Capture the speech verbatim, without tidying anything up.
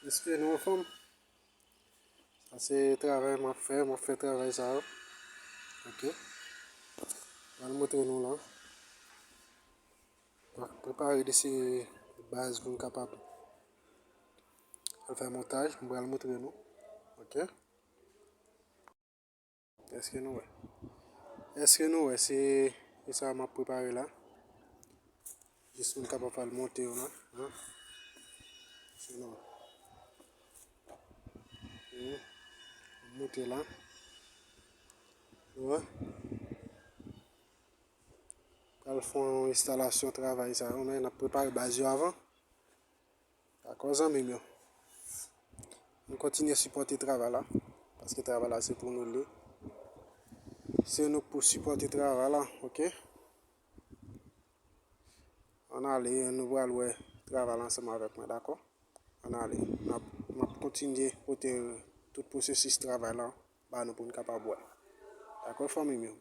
Respè nou anfòm. Sa se travay m ap fè, m ap fè travay sa yo. Ok. Pral montre nou la. M ap prepare de seri baz pou n kapab al fè montaj. M pral montre nou. Ok. Èske nou wè? Èske nou wè? Se, se sa m ap prepare la. Jis pou n kapab fè l monte yo la. Hein? Se nou wè. Hmm. Monte la. Nou wè? Pral fè yon enstalasyon travay sa yo, men n ap prepare baz yo avan. Dakò, zanmi m yo? Nou kontinye sipòte travay la, paske travay la se pou nou li. Se nou k pou sipòte travay la, ok? Ann ale, nou pral wè travay la ansanm avèk mwen, dakò? Ann ale. M ap, m ap kontinye pote tout pwosesis travay la ba nou pou n kapab wè. Dakò, fanmi m yo?